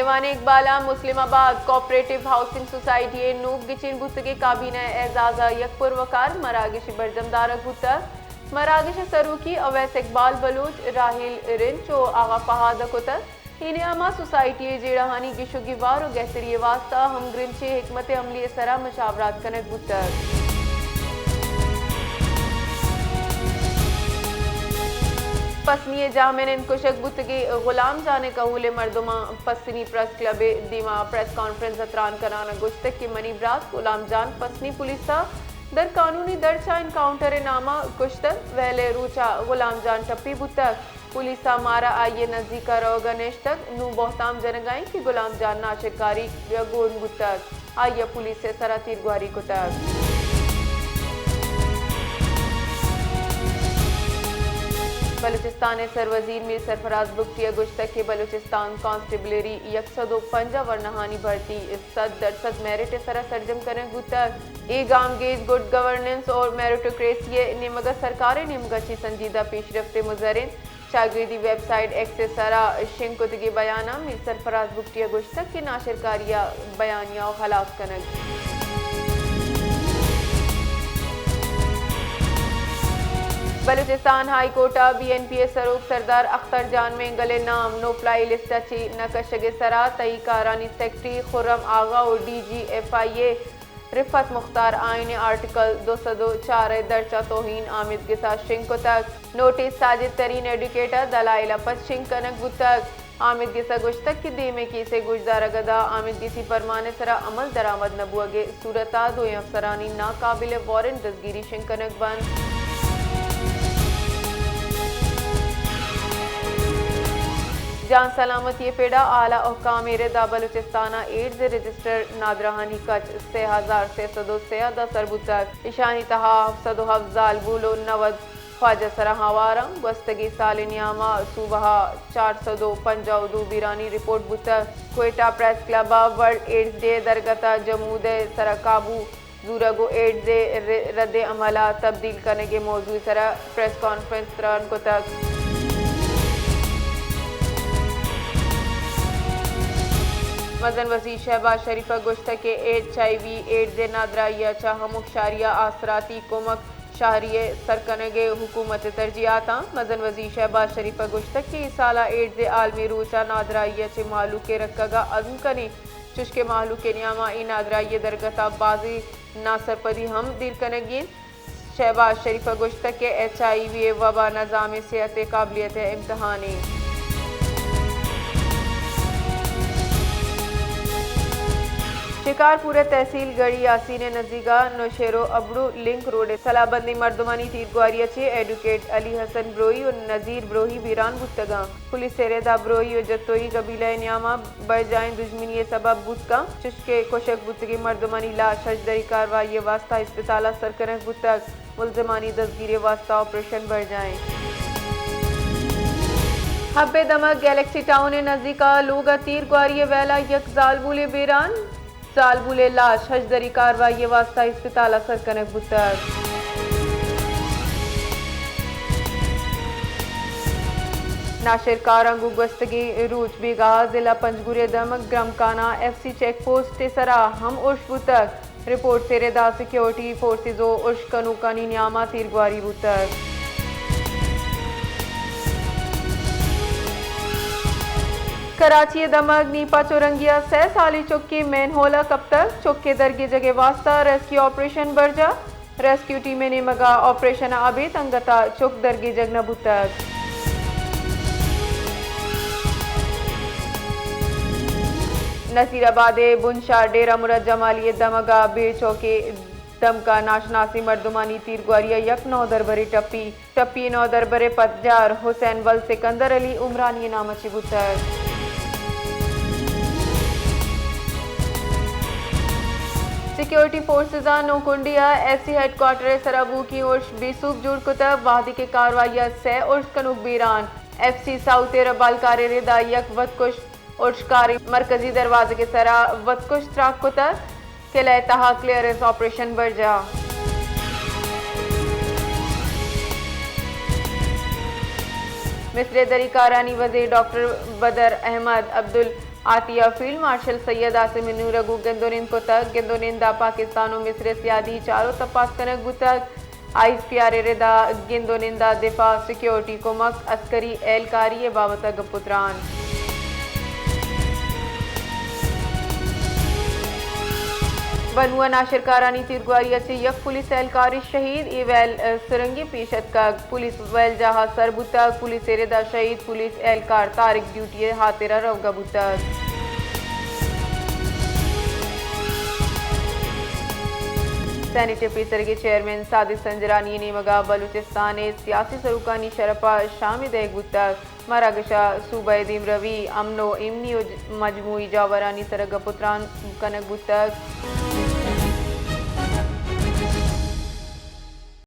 دیوان اقبال ءَ مسلم آباد کوآپریٹو ہاؤسنگ سوسائٹی ءِ نوک گچین بوتگیں کابینہ ءِ اعزاز ءَ یک پروقار مراگشے برجم دارگ بوتگ۔ مراگش ءِ سروکی اویس اقبال بلوچ، راحیل رنچ ءُ آغا فہد ءَ کتگ۔ اے نیام ءَ سوسائٹی ءِ جیڑہانی گیش ءُ گیوار ءُ گہتری ءِ واستہ ہمگرنچیں حکمت عملی ءِ سرا مشاورات کنگ بوتگ۔ پسنی ءِ جاہ منند کشگ بوتگیں غلام جان ءِ کہول ءِ مردماں پسنی پریس کلب ءِ دیما پریس کانفرنس ءَ تران کنان ءَ گوشتگ کہ منی برات غلام جان پسنی پولیس ءَ در قانونی درچ ءَ انکاؤنٹر ءِ نام ءَ کشتگ، ویل ءِ روچ ءَ غلام جان ٹپی بوتگ۔ پولیس ءَ مارا آئی ءِ نزیک ءَ روگ ءَ نشتگ، نوں بہتام جنگ ءَ انت کہ غلام جان ناشرکاری ءَ گون بوتگ، آئی ءَ پولیس ءِ سرا تیرگواری کتگ۔ بلوچستان ءِ سروزیر میر سرفراز بگٹی ءَ گوشتگ کہ بلوچستان کانسٹیبلری یک سد ءُ پنجاہ ورناہانی بھرتی سد درسد میرٹ ءِ سرا سرجم کنگ بوتگ۔ اے گامگیج گڈ گورننس اور میریٹوکریسی ءِ نیمگ ءَ سرکار ءِ نیمگ ءَ چہ سنجیدہ پیشرفت ءِ مظہر انت۔ چاگردی ویب سائٹ ایکس ءِ سرا شنگ کتگیں بیان ءَ میر سرفراز بگٹی ءَ گوشتگ کہ ناشرکاری ءِ بیانیہ ءُ ہلاس کنگ۔ بلوچستان ہائی کورٹ ءَ بی این پی ءِ سروک سردار اختر جان مینگل ءِ نام نو فلائی لسٹ ءَ چہ نہ کشگ ءِ سرا تہی کارانی سیکرٹری خرم آغا ءُ ڈی جی ایف آئی اے رفعت مختار آئین ءِ آرٹیکل دو سد ءُ چار ءِ درچ ءَ توہین آمید گس ءَ شنگ کتگ۔ نوٹس ساجد ترین ایڈوکیٹ ءَ دلائل ءَ پد شنگ کنگ بوتگ۔ آمید گس ءَ گوشتگ کہ دیمے کیس ءِ گوشدارگ ءَ داں آمید گسی پرمان ءِ سرا عمل درآمد نہ بوگ ءِ صورت ءَ دوئیں افسرانی ناقابل وارنٹ دزگیری شنگ کنگ بنت۔ جان سلامتی ءِ پڑ ءَ اعلی حکام ءِ رد ءَ بلوچستان ءَ ایڈز ءِ رجسٹرڈ نادراہانی کچ سے ہزار سے سد ءُ سیزدہ سر بوتگ۔ ایشانی تہا ہفت سد ءُ ہفت زالبول ءُ نود خواجہ سرا ہوار انت۔ گوستگیں سال ءِ نیام ءَ صوبہ ءَ چار سد ءُ پنجاہ ءُ دو بیرانی رپورٹ بوتگ۔ کوئٹہ پریس کلب ءَ ورلڈ ایڈز ڈے ءِ درگت ءَ جمود ءِ سرا قابو زورگ ءُ ایڈز ءِ ر-، رد عمل ءَ تبدیل کنگ ءِ موضوع ءِ سرا پریس کانفرنس تران کتگ۔ مزن وزیر شہباز شریف ءَ گوشتگ کہ ایچ آئی وی ایڈز ءِ نادراہی ءَ چہ ہمک شہری ءَ آسراتی، کمک، شہری ءِ سر کنگ ءِ حکومت ءِ ترجیحات انت۔ مزن وزیر شہباز شریف ءَ گوشتگ کہ اے سال ءَ ایڈز ءِ عالمی روچ ءَ نادراہی ءَ چہ مہلوک ءِ رکگ ءَ عزم کنیں، چوشکہ مہلوک ءِ نیام ءَ اے نادراہی ءِ درگت ءَ بازیں ناسرپدی ہم دیر کنگی انت۔ شہباز شریف ءَ گوشتگ کہ ایچ آئی وی ءِ وبا نظام ءِ صحت ءِ قابلیت ءِ امتحانے۔ شکارپور ءِ تحصیل گڑھی یاسین ءِ نزیک ءَ نوشہرو ابڑو لنک روڈ ءِ سلاہ بندیں مردمانی تیرگواری ءَ چہ ایڈوکیٹ علی حسن بروہی ءُ نذیر بروہی بیران بوتگ انت۔ پولیس ءِ رد ءَ بروہی ءُ جتوئی قبیلہ ءِ نیام ءَ برجاہیں دژمنی ءِ سبب بوت کنت، چوشکہ کشگ بوتگیں مردمانی لاش ہژدری کاروائی ءِ واستہ ہسپتال ءَ سر کنگ بوتگ۔ ملزمانی دزگیری ءِ واستہ آپریشن برجاہ انت۔ حب ءِ دمگ گیلیکسی ٹاؤن ءِ نزیک ءَ لوگ ءَ تیر گواری ءِ ویل ءَ یک زالبولے بیران۔ زالبول ءِ لاش ہژدری کاروائی ءِ واستہ ہسپتال ءَ سر کنگ بوتگ۔ ناشرکاراں گوں گوستگیں روچ بیگاہ ءَ ضلع پنجگور ءِ دمگ گرمکانہ ایف سی چیک پوسٹ ءِ سرا ہم ارش بوتگ۔ رپورٹس ءِ رد ءَ سیکورٹی فورسز ءُ ارش کنوکانی نیام ءَ تیرگواری بوتگ۔ کراچی ءِ دمگ نیپا چورنگی ءَ سئے سالی چکے مین ہول ءَ کپتگ۔ چک ءِ درگیجگ ءِ واستہ ریسکیو آپریشن برجاہ۔ ریسکیو ٹیم ءِ نیمگ ءَ آپریشن ءَ ابید انگت ءَ چک درگیجگ نہ بوتگ۔ نصیر آباد ءِ بنشار ڈیرہ مراد جمالی ءِ دمگ ءَ بیر چوک ءِ دمگ ءَ ناشناسیں مردمانی تیرگواری ءَ یک نودربرے ٹپی۔ ٹپی ءِ نودربر ءِ پجار حسین ول سکندر علی عمرانی ءِ نام ءَ چہ بوتگ۔ سیکورٹی فورسز ءَ نوکنڈی ءَ ایف سی ہیڈ کوارٹر ءِ سرا بوکیں ارش بے سوب جوڑ کتگ، وہدے کہ کاروائی ءَ سئے ارش کنوک بیران۔ ایف سی ساؤتھ ءِ ربالکار ءِ رد ءَ یک وتکش ارشکاریں مرکزی دروازگ ءِ سرا وتکش تراک کتگ۔ قلعہ ءِ تہا کلیئرنس آپریشن برجاہ۔ مصر ءِ دری کارانی وزیر ڈاکٹر بدر احمد عبدل آتیا فیلڈ مارشل سید عاصم نور ء گوں گند و نند کتگ۔ گند و نند ء پاکستان و مصر ء سیادی چار و تپاس کنگ بوتگ۔ آئی ایس پی آر ء ردا گند و نند ء دفاع، سیکیورٹی، کمک، عسکری اہلکاری ء بابت ء گپ و تران۔ بنو ء ناشرکارانی تیرگواری ء چہ یک پولیس اہلکارے شہید، اے ویل ء سرنگی پیش اتکگ۔ پولیس ویل جاہ ء سر بوتگ، پولیس ء ردا شہید پولیس اہلکار طارق ڈیوٹی ء ہاترا روگ ء بوتگ۔ سینیٹ ء پیسرگیں چیئرمین صادق سنجرانی ء نیمگ ء بلوچستان ء سیاسی سروکانی شرپ ء شام دئیگ بوتگ۔ مراگش ء صوبہ ء دیمروی، امن و ایمنی و مجموعی جاورانی سر ء گپ و تران کنگ بوتگ۔